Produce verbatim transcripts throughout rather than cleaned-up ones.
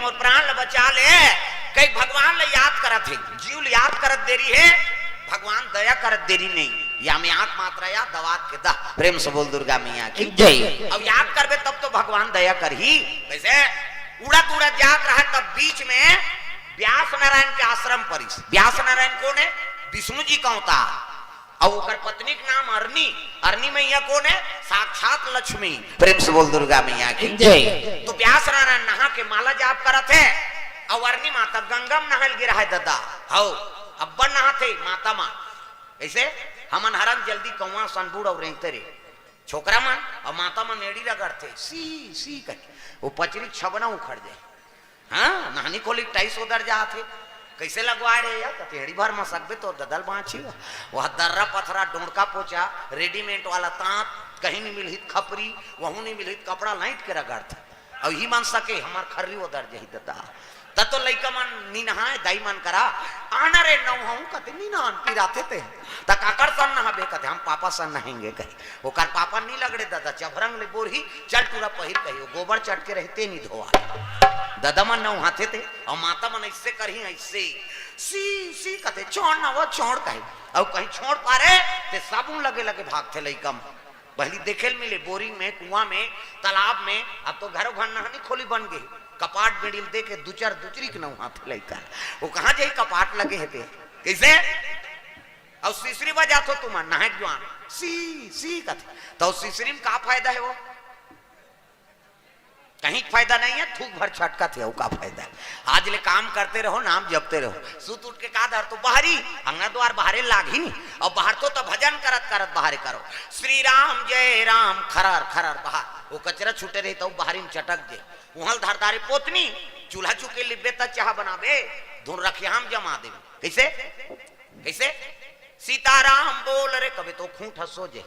अउ प्राण ल बचा ले, कई भगवान ल याद करत हे, जीव ल याद करत देरी हे, भगवान दया करत देरी नहीं। या में आंख मात्रा या दवात के दा। प्रेम से बोल दुर्गा मैया की जय। अब याद करबे तब तो भगवान दया करही। वैसे उड़त उड़त जात रहा, तब बीच में व्यास नारायण के आश्रम परिस। व्यास नारायण कोन हे? विष्णु जी का अवतार। अउ ओकर पत्नी के नाम अरनी। अरनी मैया कोन हे? साक्षात लक्ष्मी। प्रेम से बोल दुर्गा मैया की जय। तो व्यास नारायण नहा के माला जाप करत हे, अउ अरनी माता गंगा में नहाय ल गे रहा हे ददा। हौ, अब्बड़ नहाथे माता मन। ऐसे हमन हरन जल्दी कौआ सन बूड़ अउ रेंगते रे। छोकरा मन अउ माता मन एड़ी रगड़थे, सी, सी कहि। वो पचरी छबना उखड़ जाय। हाँ, नहनी खोली टाइस ओदर जात हे। कैसे लगवाय रहे यार? कथे, "एड़ी भर म सकबे तो ददल बाँची।" वह दर्रा पथरा, डोंड़का पोचा, रेडीमेड वाला तांत, कहीं नहीं मिलही त खपरी, वहू नहीं मिलही त कपड़ा लाइट के रगड़थे। अउ ही मन सके, हमर खर्री ओदर जही ददा। त तो लइका मन नी नहाय, दाई मन करा, "आना रे नौहूँ," कथे, "नी नहान, पिराथे ते।" त काकर सन नहाबे? कथे, "हम पापा सन नहाएंगे," कही। ओकर पापा नी लगड़े ददा, चभरंग ले बोरही, चल टूरा पहिर कही, वो गोबर चटके रहे ते नी धोवा। ददा मन नहाथे ते, अउ माता मन ऐसे करही, ऐसे, सी, सी कथे, "छोड़ ना वो, छोड़," कही। अउ कहीं छोड़ पारे, ते साबुन लगे लगे भागथे लइका मन। पहली देखे ल मिले, बोरिंग में, कुआं में, तालाब में, अब तो घरों घर नहनी खोली बन गे, कपाट बेड़ी ल दे के दुचर दुचरी के नहाथे लइका। वो कहाँ जाही, कपाट लगे हे ते। कैसे? अउ सिसरी बजाथो तुमन, नहाय के जुआन, सी, सी कथे। त सिसरी में का फायदा हे वो? कहीं फायदा नहीं हे, थूक भर छटकत हे, वो का फायदा हे? आज ले काम करते रहो, नाम जपते रहो। सुत उठ के का धरथो? बाहरी, अंगना द्वार बाहरे लागही नी। अउ बाहरथो त भजन करत करत बाहरे करो, "श्री राम जय राम," खरर खरर बाहर। वो कचरा छूटे रही त बाहरी में चटक जे। उहल धर दारे पोतनी, चूल्हा चुकी लिबे त चाह बनाबे, धुन रखिया हम जमा देबे। कैसे? कैसे? "सीताराम बोल रे," कबे तो खूंट ह सो जाही।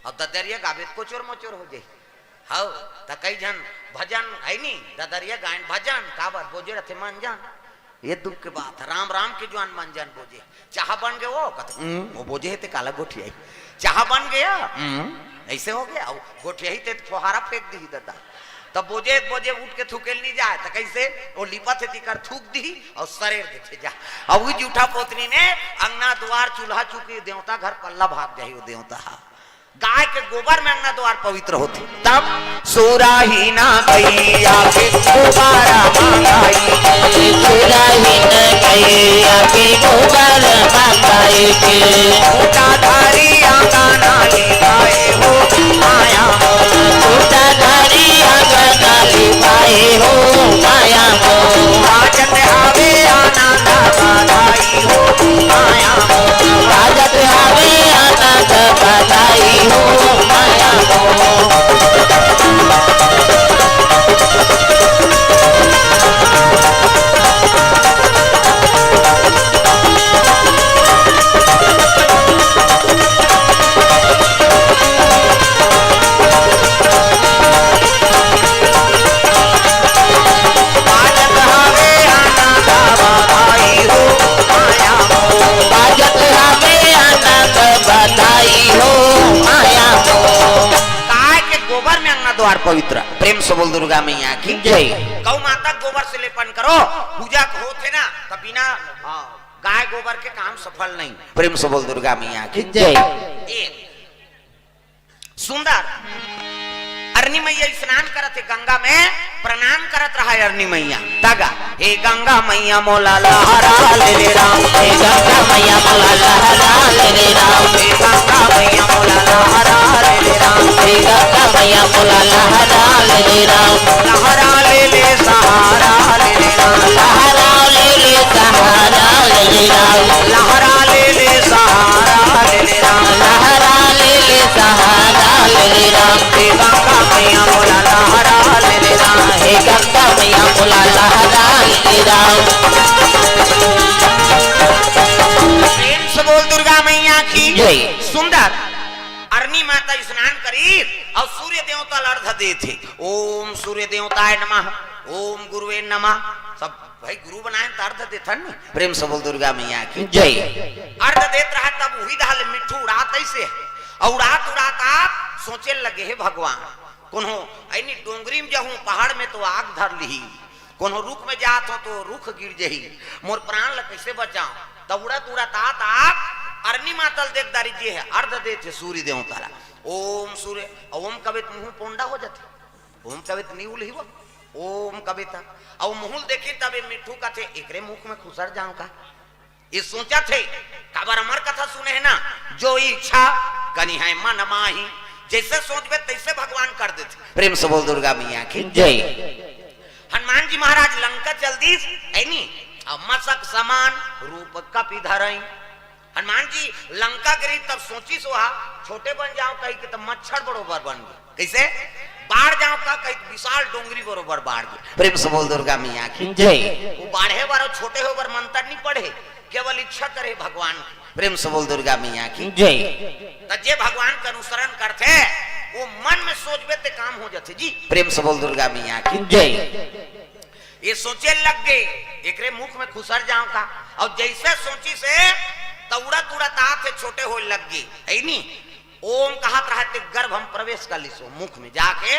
अब ददरिया गाबे त कोचोर मोचोर हो जाही। हव, त कई झन भजन हे नी, ददरिया गायन भजन, काबर बोजे रथे मन जान। ये दुख के बात हे, राम राम के जुआन मन जान बोजे। चाह बन गे वो, कथे, "उम, वो बोजे हे ते काला गोठियाही।" चाह बन गया, "उम, ऐसे हो गया।" वो गोठियाही ते फोहारा फेंक दिही ददा। तब बोजे, बोजे उठ के थूके ल नी जाय, त कैसे? वो लिपत हे तिकर थूक दिही अउ सरेर देथे जा। अउ वो जूठा पोतनी ने अंगना द्वार चूल्हा चुकी देवता घर पल्ला भाग जाही वो देवता हा। गाय के गोबर में अंगना द्वार पवित्र होथे। तब सुराही ना गैया के गोबारा मंगाई, सुराही ना गैया के गोबारा मंगाई के। छोटा धारी आंगना लिपाए हो माया मोर, छोटा धारी आंगना लिपाए हो माया मोर। बाजत हवे आनंद बधाई हो माया मोर, बाजत हवे आनंद बधाई हो माया मोर। बाजत हवे आनंद बधाई हो माया मोर, बाजत हवे आनंद बधाई हो माया मोर। गाय के गोबर में अंगना द्वार पवित्र। प्रेम से बोल दुर्गा मैया की जय। गौ माता गोबर से लेपन करो, पूजा होथे ना, त बिना, हाँ, गाय गोबर के काम सफल नहीं। प्रेम से बोल दुर्गा मैया की जय। एक सुंदर अरनी मैया स्नान करत हे गंगा में, प्रणाम करत रहा हे अरनी मैया। तगा, "हे गंगा मैया मोला लहरा ले ले राम, हे गंगा मैया मोला लहरा ले ले राम, हे गंगा मैया मोला लहरा ले ले राम, हे गंगा मैया मोला लहरा ले ले राम, लहरा ले ले सहारा ले ले राम, लहरा ले ले सहारा ले ले राम, लहरा ले ले सहारा ले ले राम, लहरा ले ले सहारा ले ले राम, हे गंगा मैया मोला लहरा ले ले राम, हे गंगा मैया मोला लहरा ले ले राम।" प्रेम से बोल दुर्गा मैया की जय। सुंदर अरनी माता स्नान करी अउ सूर्य देवता ल अर्घ देथे, "ओम सूर्य देवताय नमः, ओम गुरुवे नमः।" सब भाई गुरु बनाए त अर्घ देथन नी। प्रेम से बोल दुर्गा मैया की जय। अर्घ देत रहा तब उही दहा ले मिट्ठू उड़ात ऐसे हे। अउ उड़ात उड़ात आप सोचे लगे, "हे भगवान, कोनो ऐनी डोंगरी में जाहूं, पहाड़ में तो आग धर लिही, कोनो रुख में जात हों तो रुख गिर जही, मोर प्राण ल कइसे बचाओं? त उड़त उड़त आत आत अरनी मातल देख दारी जे हे अर्घ देथे सूर्य देवता ला। ओम सूर्य, ओम कबे त मुहूं पोंडा हो जाथे। ओम कबे त नी उलही वो। ओम कबे त, अउ मुहूं ल देखी तब ए मिट्ठू कथे, एकरे मुख में खुसर जांव का? ये सोचत हे, काबर अमर कथा सुने हे ना, जो इच्छा करिहैं मन माही, जइसे सोचबे तइसे भगवान कर देथे। प्रेम से बोल दुर्गा मैया की जय। हनुमान जी महाराज लंका चल दीस, हे नी, अउ मसक समान रूप कपि धरई। हनुमान जी लंका गे रहिस तब सोचिस ओहा, छोटे बन जांव कहिके, त मच्छर बरोबर बन गे। कइसे? बाढ़ जांव का कहिके, विशाल डोंगरी बरोबर बाढ़ गे। प्रेम से बोल दुर्गा मैया की जय। वो बाढ़े बर अउ छोटे होय बर मंतर नी पढ़े, केवल इच्छा करे भगवान की। प्रेम से बोल दुर्गा मैया की जय। त जे भगवान के अनुसरण करथे, वो मन में सोचबे ते काम हो जाथे जी। प्रेम से बोल दुर्गा मैया की जय। ये सोचे लग गे, एकरे मुख में खुसर जांव का। अउ जइसे सोचिस हे, त उड़त उड़त आत हे, छोटे होय लग गे, हे नी? ओम कहत रहय ते गर्भ में प्रवेश कर लिस, मुख में जाके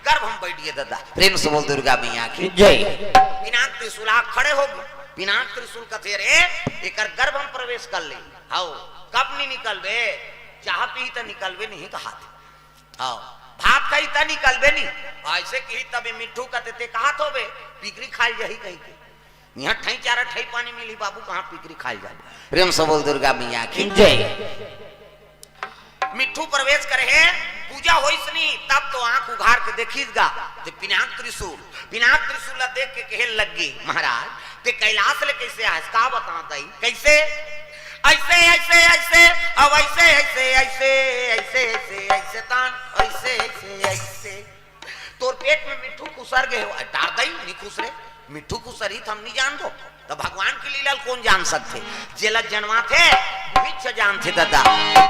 गर्भ में बइठ गे ददा। प्रेम से बोल दुर्गा मैया की जय। पिनाक त्रिशूल आ खड़े हो गे। पिनाक त्रिशूल कथे, "रे, एकर गर्भ में प्रवेश कर ले।" हव, कब नी निकलबे? चाह पीही त निकलबे नहीं कहाथे। हव, भात खाही त निकलबे नी। अइसे किही तब ए मिट्ठू कथे, "ते कहात होबे, पिकरी खाय ल जाही कहिके।" इहां ठई चारा ठई पानी मिलही बाबू, कहां पिकरी खाय ल जाही। प्रेम से बोल दुर्गा मैया की जय। मिट्ठू प्रवेश करे हे, पूजा होइस नी, तब तो आंख उघार के देखिस गा, ते पिनाक त्रिशूल, पिनाक त्रिशूल ला देख के कहे लग गे, "महाराज, ते कैलाश ले कइसे आयस, का बतावं तई, कइसे?" "अइसे, अइसे, अइसे, अब अइसे, अइसे, अइसे, अइसे, अइसे, अइसे, तान, अइसे, अइसे, अइसे।" तोर पेट में मिट्ठू खुसर गे हो, डार दई, नी खुसरे, मिट्ठू खुसरही त हम नी जानबो। त भगवान के लीला ल कोन जान सकथे? जेला जनवाथे, उहीच जानथे ददा।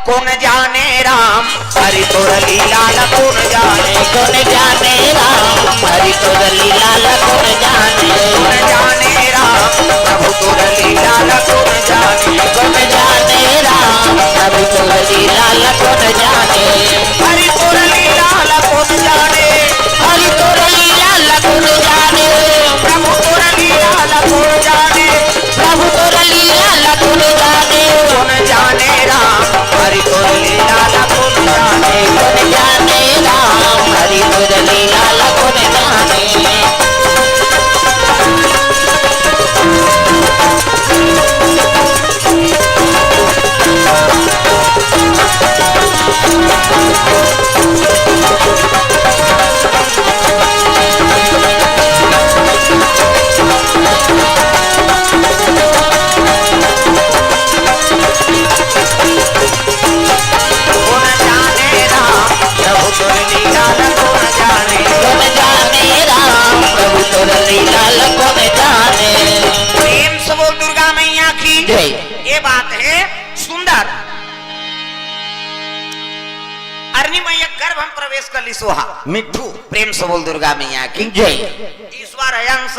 कोन जाने राम, हरि तोर लीला ल कोन जाने। कोन जाने राम, हरि तोर लीला ल कोन जाने। कोन जाने राम, प्रभु तोर लीला ल कोन जाने। कोन जाने राम, प्रभु तोर लीला ल कोन जाने। हरि तोर लीला ल कोन जाने। हरि तोर लीला ल कोन जाने। प्रभु तोर लीला ल कोन जाने। प्रभु तोर लीला ल कोन जाने। कोन जाने राम, हरि तोर लीला ल कोन जाने। कोन जाने राम, हरि तोर लीला ल कोन जाने। कोन जाने राम, प्रभु तोर लीला ल कोन जाने। कोन जाने राम, प्रभु तोर लीला ल कोन जाने। प्रेम से बोल दुर्गा मैया की जय। ये बात हे सुंदर। अरनी मैया गर्भ में प्रवेश कर लिस ओहा। मिट्ठू, प्रेम से बोल दुर्गा मैया की जय। ईश्वर अंश,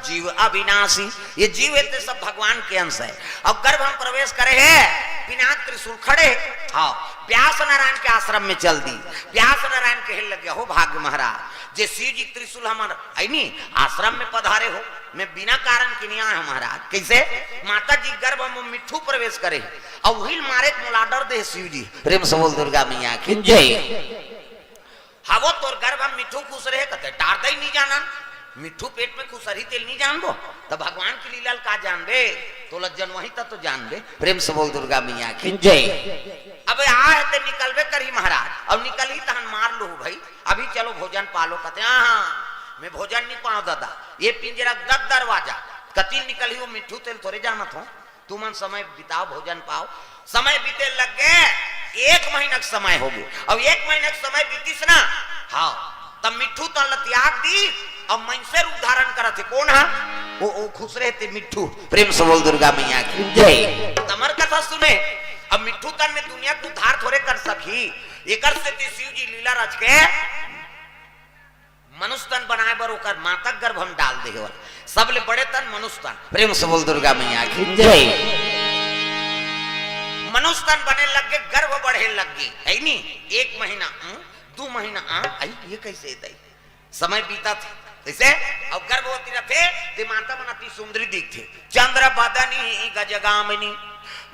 जीव अविनाशी। ये जीव हे ते सब भगवान के अंश हे। अब गर्भ में प्रवेश करे हे, पिनाक त्रिशूल खड़े हे। हव, व्यास नारायण के आश्रम में चल दी। व्यास नारायण कहे लगे, "हो भाग्य महाराज, जे शिव जी के त्रिशूल हमर, हे नी, आश्रम में पधारे हो, मैं बिना कारण के नी आय हों महाराज।" कइसे? माता जी गर्भ में मिट्ठू प्रवेश करे हे, अउ उही ल मारे के मोला order दे हे शिव जी। प्रेम से बोल दुर्गा मैया की जय। हव, तोर गर्भ में मिट्ठू खुसरे हे कथे, डार दई नी जानन, मिट्ठू पेट में खुसरही तेला नी जानबो, त भगवान के लीला ल का जानबे? तोला जनवाही त तो जानबे। प्रेम से बोल दुर्गा मैया की जय। अब आय हे ते निकलबे करही महाराज, अउ निकलही तहन मार लूहू भई, अभी चलो भोजन पालो कथे, "हां, हां, मैं भोजन नी पावं ददा, ये पिंजरा के दस दरवाजा, कति ल निकलही वो मिट्ठू तेला थोरे जानत हों।" तुमन समय बिताओ, भोजन पाओ। समय बीते लग गे, एक महीना के समय हो गे। अब एक महीना के समय बीतिस ना, हव, तब मिट्ठू तन ल त्याग दी, अब मइनसे रूप धारण करत हे। कोन हा? वो, वो खुसरे हे ते मिट्ठू। प्रेम से बोल दुर्गा मैया की जय। अमर कथा सुने, अब मिट्ठू तन में दुनिया के उद्धार थोरे कर सकही। एकर सेती शिव जी लीला रच के मनुष्य तन बनाए बर ओकर माता गर्भ में डाल दे हे। सबले बड़े तन मनुष्य तन। प्रेम से बोल दुर्गा मैया की जय। मनुष्य तन बने लग गे, गर्भ बढ़े लग गे, हे नी? एक महीना, हम्म, दू महीना, आ, आई, ये कइसे हे दई? समय बीतत हे। कइसे? अउ गर्भवती रथे, ते माता मन अति सुंदरी दिखथे। चंद्र बदनी गजगामिनी,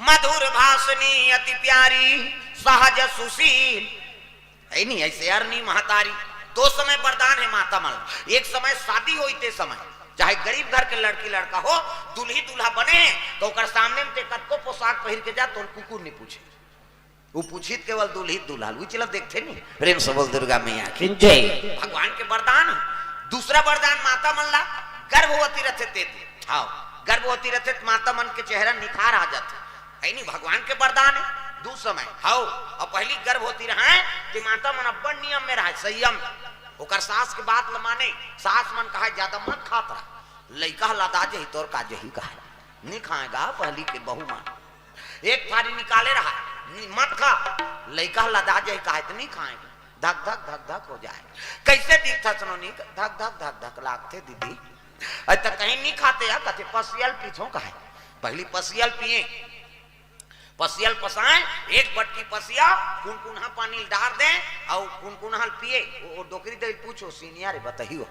मधुर भाषणी अति प्यारी, सहज सुशील। हे नहीं, अइसे अरनी महतारी। दो समय वरदान हे माता मन। एक समय शादी होई ते समय, चाहे गरीब घर के लड़की लड़का हो, दुल्ही दूल्हा बने, त ओकर सामने में ते कतको पोशाक पहिर के जा, तोल कुकुर नहीं पूछे। वो पूछित केवल दुल्ही दूल्हा, वो चला देखथे नहीं। प्रेम से बोल दुर्गा मैया की जय। भगवान के वरदान। दूसरा वरदान माता मन ला, गर्भवती रथे ते दे। हाँ, गर्भवती रथे त माता मन के चेहरा निखार आ जाथे। हे नहीं, भगवान के वरदान हे। दू समय, हाँ, अउ पहिली गर्भवती रहय, ते माता मन अब्बड़ नियम में रहय, संयम। ओकर सास के बात ल माने, सास मन कहय, "ज्यादा मत खात रह, लइका ह लदा जही, तोर का जही," कहय। "नहीं खाएगा पहिली के बहू मन।" एक थारी निकाले रहा, "नहीं, मत खा, लइका ह लदा जही," कहय, त नहीं खाएगा। धक धक धक धक हो जाय। कइसे दिखथस नोनी? धक धक धक धक लागथे दीदी। अरे त कहीं नहीं खाते या, कथे पसियल पीथों कहय। पहिली पसियल पिए, पसियल पसाय, एक बटकी पसिया, कुनकुनहा पानी ल डार दे, अउ कुनकुनहा ल पिए। वो, वो डोकरी दई ल पूछो, सीनियर हे, बताही हो।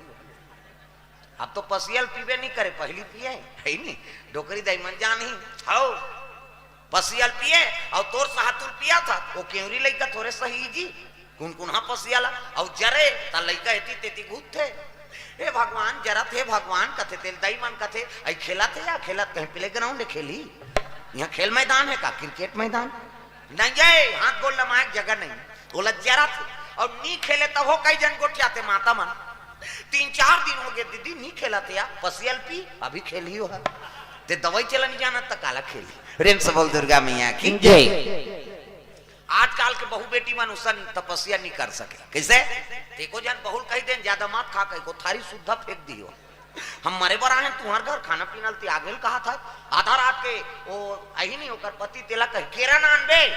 अब तो पसियल पीबे नहीं करे, पहिली पिए, हे नहीं? डोकरी दई मन जानही, हव। पसियल पिए, अउ तोर सातुल पिया था, वो केवरी लइका थोरे सही जी। कुनकुनहा पसिया ला, अउ जरे, त लइका एती तेती घूमथे। "हे भगवान, जरत हे भगवान," कथे, तेल दई मन कथे, "अई खेलत हे या खेलत कहीं playground हे खेली? यहाँ खेल मैदान हे का, cricket मैदान?" नहीं जाए, हाथ गोड़ लमाए के जगह नहीं। ओला जरत हे, अउ नी खेले तब हो कई जन गोठियाथे माता मन। "तीन चार दिन हो गए दीदी, नी खेलत हे या, पसियल पी, अभी खेलही हो।" ते दवाई चला नहीं जानत त काला खेली। प्रेम से बोल दुर्गा मैया की जय। आजकल के बहू बेटी मन उसन तपस्या नहीं कर सके। कइसे? एको झन बहू ल कहि देन, "ज्यादा मत खा," कहि को थारी सुद्धा फेंक दियो। "हम मरे बर आए हन तुंहर घर, खाना पीना ल त्यागे ल कहा था।" आधा रात के वो अही नहीं, ओकर पति तेला कहे, "केरा नान बे,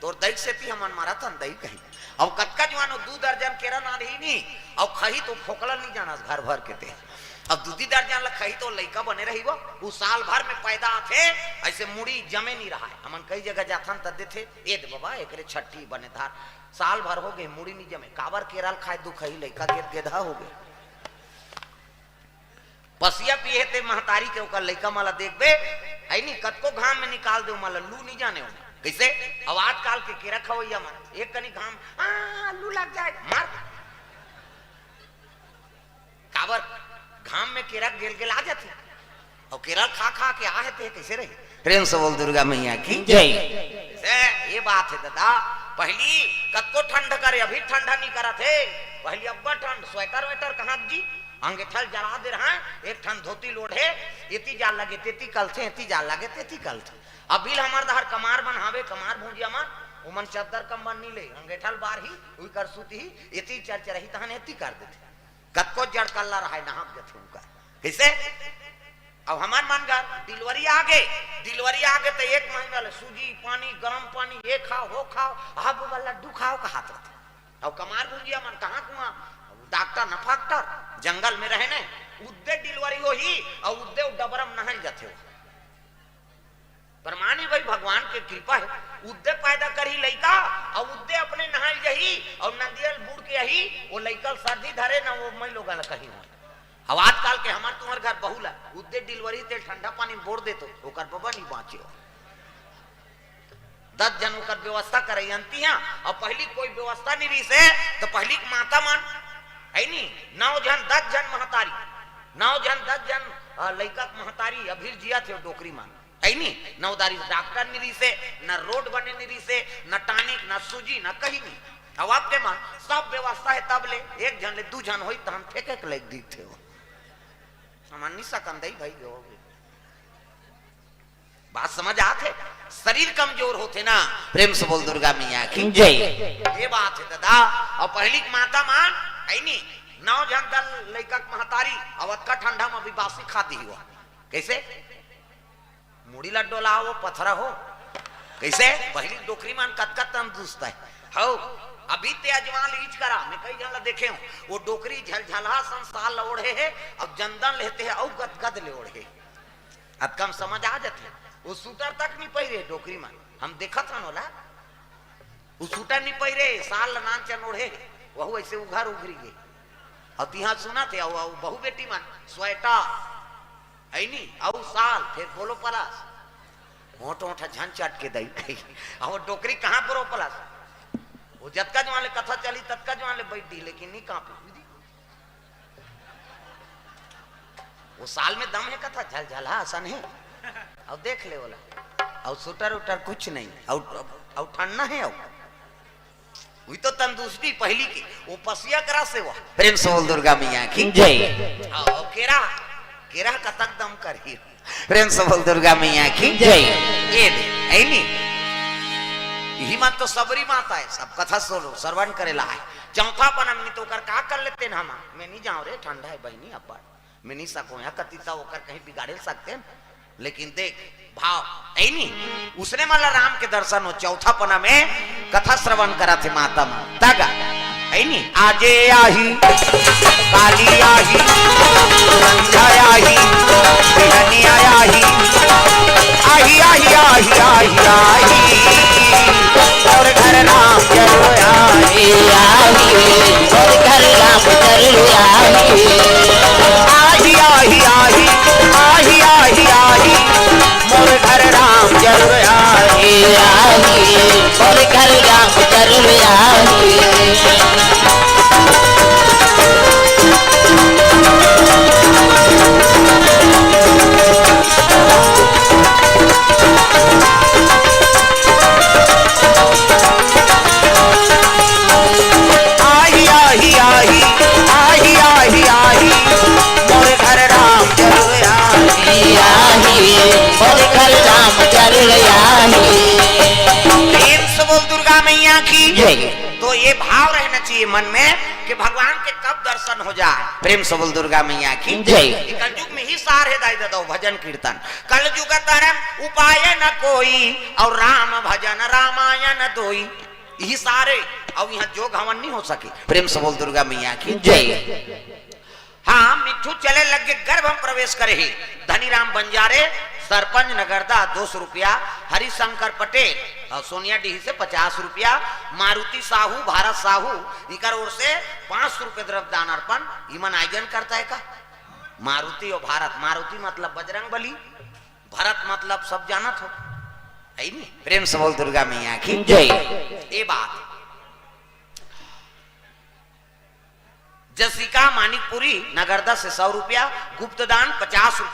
तोर दई के सेती हमन मरत हन दई," कही। अब कतका जुआन हो, दू दर्जन केरा नान ही नहीं, अब खही तो फोकला नहीं जानस घर भर के ते। अब दू दी दर्जन ल खही तो लइका बने रही वो, उ साल भर में पैदा आथे, अइसे मुड़ी जमे नहीं रहा है। हमन कई जगह जाथन त देथे, "ए दे बाबा, एकरे छट्ठी बने धार, साल भर हो गए, मुड़ी नहीं जमे, काबर केरा ल खाए दुखही, लइका गेद गेधा हो गए।" पसिया पिए हे ते महतारी के, ओकर लइका मन ला देखबे, है नी, कतको घाम में निकाल दे, ओमन ला लू नहीं जाने ओमन। कइसे? अब आजकल के केरा खवैया मन, एक कनी घाम, "आ, लू लग जाए," मार दे। काबर? घाम में केरा गेल गेल आ जाथे। अउ केरा खा खा के आ हे ते कइसे रही? प्रेम से बोल दुर्गा मैया की जय। से ये बात हे दादा, पहिली कतको ठंड करे, अभी ठंडा नहीं करत हे। पहिली अब्बड़ ठंड, sweater वेटर कहाँ जी? अंगेठा ल जला दे रहा है, एक ठन धोती ल ओढ़े, एती जाल लगे तेती कलथे, एती जाल लगे तेती कलथे। अभी ल हमर डहर कमार मन हावे, कमार भुंजिया मन, ओमन चद्दर कंबल नी ले, अंगेठा ल बारही, उही कर सुतही, एती चरचरही तहन एती कर देथे। कतको जड़ कल्ला रहाय, नहाक जथे उनका। कइसे? अब हमर मन घर delivery आगे, delivery आगे त एक महीना ले सूजी, पानी, गरम पानी, ये खाओ, वो खाओ, अब वो लड्डू खाओ कहात रथे। अब कमार भुंजिया मन कहाँ कुआं, डॉक्टर न फाक्टर, जंगल में रहे ने, उद्दे delivery होही, अउ उद्दे उ डबरा म नहाय ल जाथे। परमानी भाई भगवान के कृपा हे, उद्दे पैदा करही लइका, अउ उद्दे अपने नहाय ल जही, अउ नदिया ल बूड़ के आही, वो लइका ल सर्दी धरे न, वो मई लोगन ल कहीं होय। अब आजकल के हमर तुंहर घर बहू ला, उद्दे delivery तेल ठंडा पानी म बोर देतो, ओकर बबा नहीं बाँचे हो। दस जन ओकर व्यवस्था करे अंतिया, अउ पहिली कोई व्यवस्था नहीं रहिसे, त पहिली के माता मन, है नी, नौ जन, दस जन महतारी, नौ जन, दस जन, अ, लइका के महतारी अभी ल जियत हे डोकरी मन, है नी, नौ दारी डॉक्टर नहीं रहिसे, न रोड बने नहीं रहिसे, न tonic, न सूजी, न कहीं नहीं। अब आपके मन सब व्यवस्था हे तब ले, एक झन ले दू झन होई, त हम फेंके के लइक दिखथे हो। हमन नहीं सकन दई भाई हो। बात समझ आत हे? शरीर कमजोर होथे ना। प्रेम से बोल दुर्गा मैया की जय। ये बात हे दादा। अउ पहिली के माता मन, है नी, नौ झन दल लइका के महतारी, अउ अतका ठंडा म भी बासी खा दी हो। कइसे? मुड़ी ला डोलाओ, पथरा हो। कइसे? पहिली डोकरी मन कतका तंदुरुस्त हे। हव, अभी ते अजमा लीच करा, मैं कई झन ला देखे हूँ, वो डोकरी झलझलहा सन साल ला ओढ़े हे, अब जंदन लेते हे, अउ गदगद ले ओढ़े। अतका म समझ आ जाथे। वो सूटर तक नहीं पहिरे डोकरी मन। हम देखत हन ओला। वो सूटर नहीं पहिरे, साल नान चन ओढ़े, वहू ऐसे उघर उघरी गे। अउ तिहां सुनत हे, अउ, अउ बहू बेटी मन, स्वेटर, है नी, अउ साल, फेर बोलो पलास। मोट मोट झन चट के दई कही। अउ डोकरी कहां पर हो पलास? वो जतका जवान ले कथा चली, ततका जवान ले बैठ दी, लेकिन नी कांपे। वो साल में दम हे कथा, झलझला असन हे। अउ देख ले ओला। अउ स्वेटर उटर कुछ नहीं। अउ, अउ ठंडा हे अउ। वही तो तंदुरुस्ती पहली की, वो पसिया करा से वो। प्रेम से बोल दुर्गा मैया की। जय। हाँ, वो केरा, केरा कतक दम करही। प्रेम से बोल दुर्गा मैया की। जय। ये दे, ऐनी। यही मन तो सबरी माता है, सब कथा सुनो, श्रवण करे ला है। चौथा पनम नहीं तो ओकर का कर लेते ना हम, मैं नहीं जाऊं रे, ठंडा है बहनी अब्बड़। मैं नहीं सकूं, यहाँ कति ता ओकर कहीं बिगाड़े सकते हैं। लेकिन देख, भाव, ऐनी, उसने मला राम के दर्शन हो, चौथा पना में कथा श्रवण करा थे माता मन। तगा, ऐनी, आजे आही, काली आही, संझा आही, बिहनिया आही, आही, आही, आही, आही, आही, और घर राम जरूर आही। आही, आही, और घर राम जरूर आही। आही, आही, आही, आही, आही, आही, मोर घर राम जरूर आही। आही, मोर घर राम जरूर आही। आही, आही, आही, आही, आही, आही, मोर घर राम जरूर आही। आही, मोर घर राम जरूर आही। प्रेम से बोल दुर्गा मैया की। जय। तो ये भाव रहना चाहिए मन में कि भगवान के कब दर्शन हो जाए। प्रेम से बोल दुर्गा मैया की। जय। ये कलयुग में ही सार है दाई ददो भजन कीर्तन। कलयुग तरम उपाय न कोई, और राम भजन रामायण दोई। यही सारे, अउ यहाँ जोग हवन नहीं हो सके। प्रेम से बोल दुर्गा मैया की। जय। हाँ, मिट्ठू चले लग गे, गर्भ में प्रवेश करे ही। धनीराम बंजारे, सरपंच नगरदा, दो सौ रुपया, हरिशंकर पटेल अउ सोनिया डीही से पचास रुपया, मारुति साहू, भारत साहू, इकर ओर से पाँच सौ रुपये द्रव्य दान अर्पण, इमन आयोजन करता है का? मारुति अउ भारत, मारुति मतलब बजरंग बली, भरत मतलब सब जानत हो, है नी? प्रेम से बोल दुर्गा मैया की। जय। ए बात। जसिका मानिकपुरी नगरदा से सौ रुपया, गुप्तदान पचास रुपया।